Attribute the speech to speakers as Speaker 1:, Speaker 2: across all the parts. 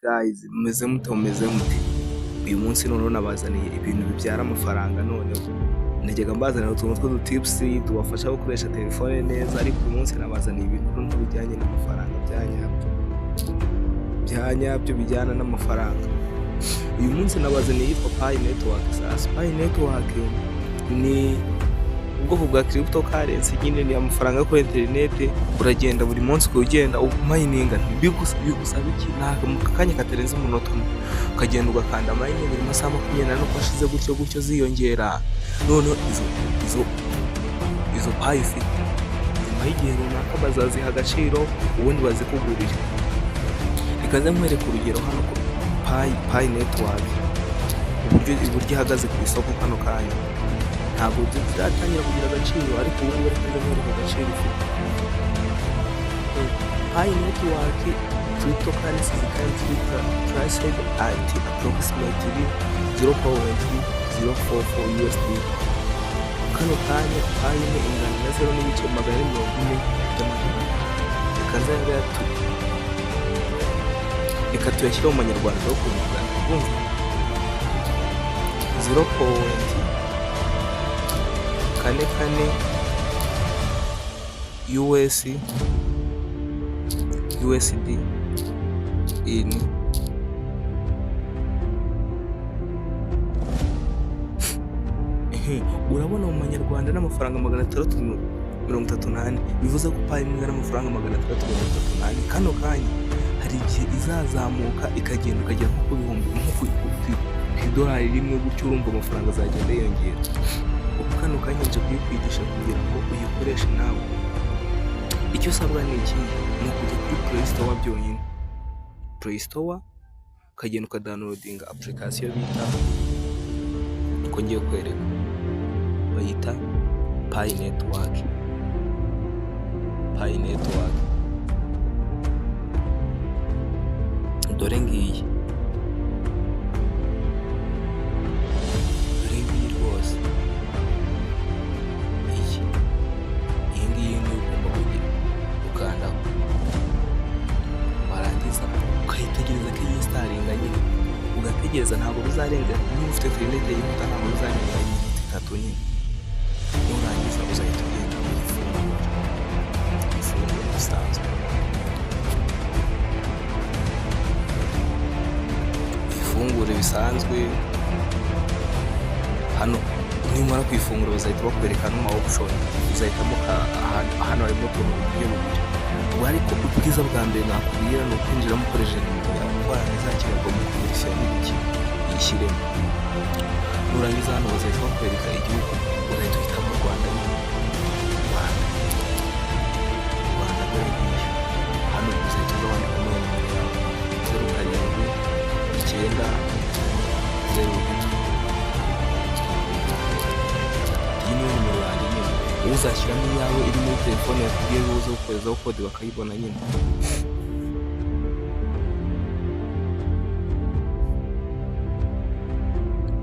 Speaker 1: Guys, mumeze mute, mumeze mute? Uyu munsi noneho nabazaniye ibintu bibyara amafaranga. Noneho najyaga mbazanira utuntu tw'udu tips tubafasha gukoresha telefone neza, ariko uyu munsi nabazaniye ibintu noneho bijyanye n'amafaranga bya nyabyo, bya nyabyo bijyana n'amafaranga. Uyu munsi nabazaniye yitwa Pi Network. Sasa Pi Network ni ubwoko bwa cryptocurrency nyine, ni amafaranga yo kuri interineti. Uragenda buri munsi ukaba ugenda umayininga. Bigusaba iki? Ntabwo mu kanya katarenze umunota umwe ukagenda ugakanda mining buri masaha 24 uko ashize, gutyo gutyo ziyongera. Noneho izo Pi ufite, nyuma y'igihe runaka bazaziha agaciro, ubundi bazikugurire. Reka nze nkwereke urugero hano ku Pi Network, uburyo ihagaze ku isoko kano kanya. Ntabwo ziratangira kugira agaciro, ariko ubu ngubu reka nze nkwereke agaciro ifite. Pi Network cryptocurrency is currently priced at approximately 0.044 USD. Kano kanya Pi imwe ingana na 0.440 by'amadolari. Reka nze ngaya tu, reka tuyashyire mu manyarwanda yo kungana. Urumva, 0.44 US USD in. Urabona mu manyarwanda n'amafaranga 634. Bivuze ko Pi imwe n'amafaranga 634 kano kanya. Hari igihe izazamuka ikagenda ikagera nko ku bihumbi, nko ku idolari rimwe gutyo. Urumva amafaranga azagenda yiyongera. Ubu kano kanya nje kuyikwigisha kugira ngo uyikoreshe nawe. Icyo usabwa ni iki? Ni ukujya kuri Play Store byonyine, Play Store, ukagenda ukadownloadinga application bita uko ngiye kwereka, bayita Pi Network. Pi Network dore ngiyi, dore ngiyi rwose. Iyi ngiyi niyo ugomba kugira ukandaho, warangiza ukayitegereza ko iyi-installinga nyine, ugategereza. Ntabwo bizarenga, niba ufite interineti yihuta, ntabwo bizarenga iminota 3 nyine. Nurangiza uzahita ugenda uyifungure, uyifungure bisanzwe, uyifungure bisanzwe. Hano nimara kuyifungura bazahita bakwereka no ma option, uzahitamo hano harimo utuntu uburyo bubiri ubu, ariko ubwiza bwa mbere nakubwira ni ukwinjiramo ukoresheje nimero yawe, kuko izakenerwa mu kuverifya n'ibiki. Uyishyiremo, nurangiza hano bazahita bakwereka igihugu, uzahita uhitamo Rwanda nyine. Rwanda, Rwanda dore ngiyo. Hano uzahita uza wandikamo nimero yawe, 07901. Iyi niyo nimero yanjye nyine. Wowe uzashyiramo iyawe iri muri telefone yakubwiye, buze koherezaho kode bakayibona nyine.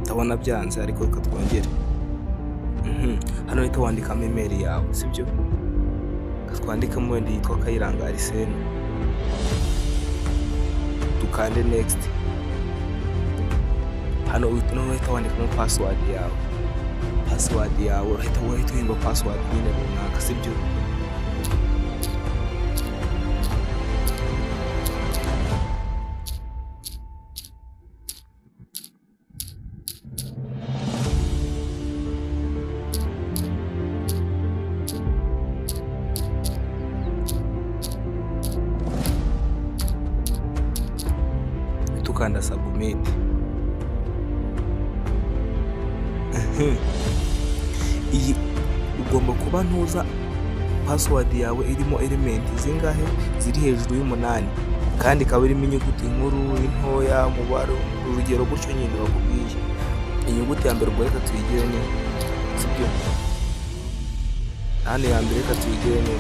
Speaker 1: Ndabona byanze, ariko reka twongere. Hano uhita wandikamo email yawe, sibyo? Reka twandikemo wenda yitwa Kayiranga Arsene, dukande next. Hano noneho uhita wandikamo password yawe. Password yawe urahita uhimba password nyine runaka, sibyo? Uhita ukanda submit. Iyi ugomba kuba ntuza password yawe irimo element zingahe? Ziri hejuru y'umunani, kandi ikaba irimo inyuguti nkuru, intoya, umubare, urugero gutyo nyine bakubwiye. Inyuguti ya mbere ubwo reka tuyigire ni, sibyo? Hano ya mbere reka tuyigire ni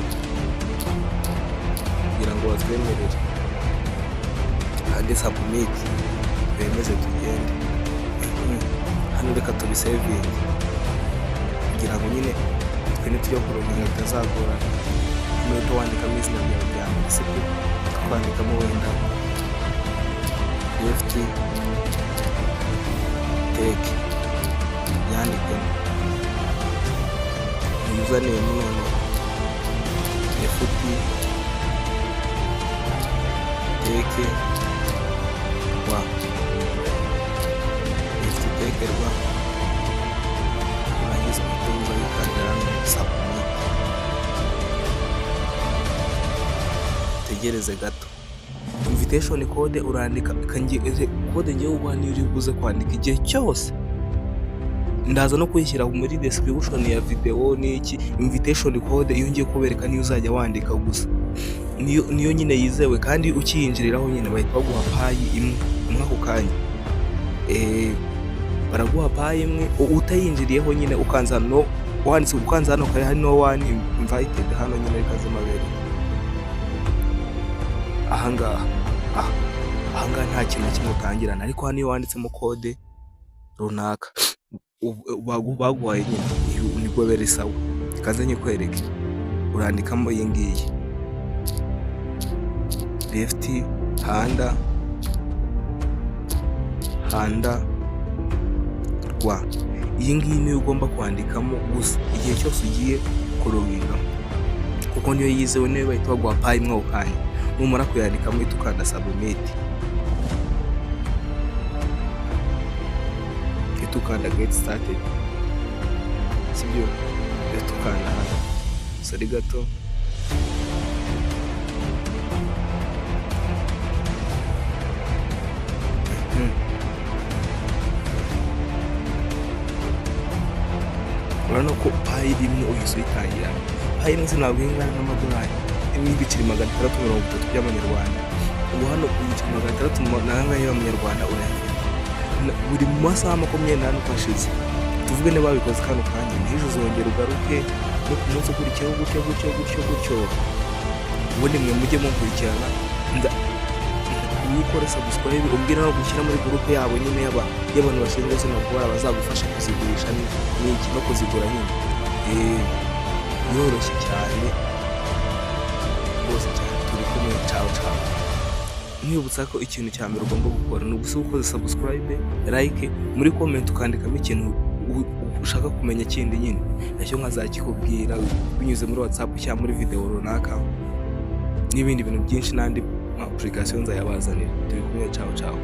Speaker 1: kugira ngo batwemerere, kandi submit, twemeze tugende. Hano reka tubisevinge kugira ngo nyine twe nitujya kuloginga bitazagorana. Hano uhita wandikamo izina ryawe rya mbere, sibyo? Twandikamo wenda Username noneho Left Tech Rwa, Left Tech Rwa. Urangiza uhite uza wikandira hano submit, utegereze gato. Invitation code urandika code ngiye kuguha, niyo uri buze kwandika igihe cyose. Ndaza no kuyishyira muri description ya video n'iki. Invitation code iyo ngiye kubereka niyo uzajya wandika gusa, niyo nyine yizewe. Kandi ukiyinjiriraho nyine bahita baguha Pi imwe imwe ako kanya. Baraguha Pi imwe utayinjiriyeho nyine. Ukanza no wanditse, ukanza hano kare hari no one invited hano nyine. Reka zimabere ahangaha. Aha ahangaha nta kintu na kimwe utangirana, ariko hano iyo wanditsemo code runaka baguhaye nyine nibwo biba ari sawa. Kaze nyikwereke. Urandikamo iyi ngiyi, Left Hand Rwa. Iyi ngiyi niyo ugomba kwandikamo gusa igihe cyose ugiye kuloginga, kuko niyo yizewe, niyo bahita baguha Pi imwe ako kanya. Numara kuyandikamo uhita ukanda submit, uhita ukanda get started, sibyo? Uhita ukanda hano. Sorry gato. Urabona ko Pi imwe uhise uyitangira. Pi imwe sinabwo ingana n'amadolari n'ibiceri 630 by'amanyarwanda. Ubu hano ibiceri 600 n'angahe y'amanyarwanda urayafite. Buri mu masaha 24 uko ashize, tuvuge niba babikoze kano kanya, n'ejo uzongera ugaruke, no ku munsi ukurikiyeho, gutyo gutyo gutyo gutyo. Ubundi mwe mujye mukurikirana, ukore subscribe, ubwira no gushyira muri groupe yabo nyine y'abantu bashinzwe zino gukora, bazagufasha kuzigurisha n'iki no kuzigura nyine. Biroroshye cyane rwose cyane. Turi kumwe, ciao ciao. Nkwibutsa ko ikintu cya mbere ugomba gukora ni ugusiga ukoze subscribe, like, muri comment ukandikamo ikintu ushaka kumenya kindi nyine, nacyo nkazakikubwira binyuze muri WhatsApp cyangwa muri video runaka, n'ibindi bintu byinshi n'andi application nzayabazanira. Turi kumwe, ciao ciao.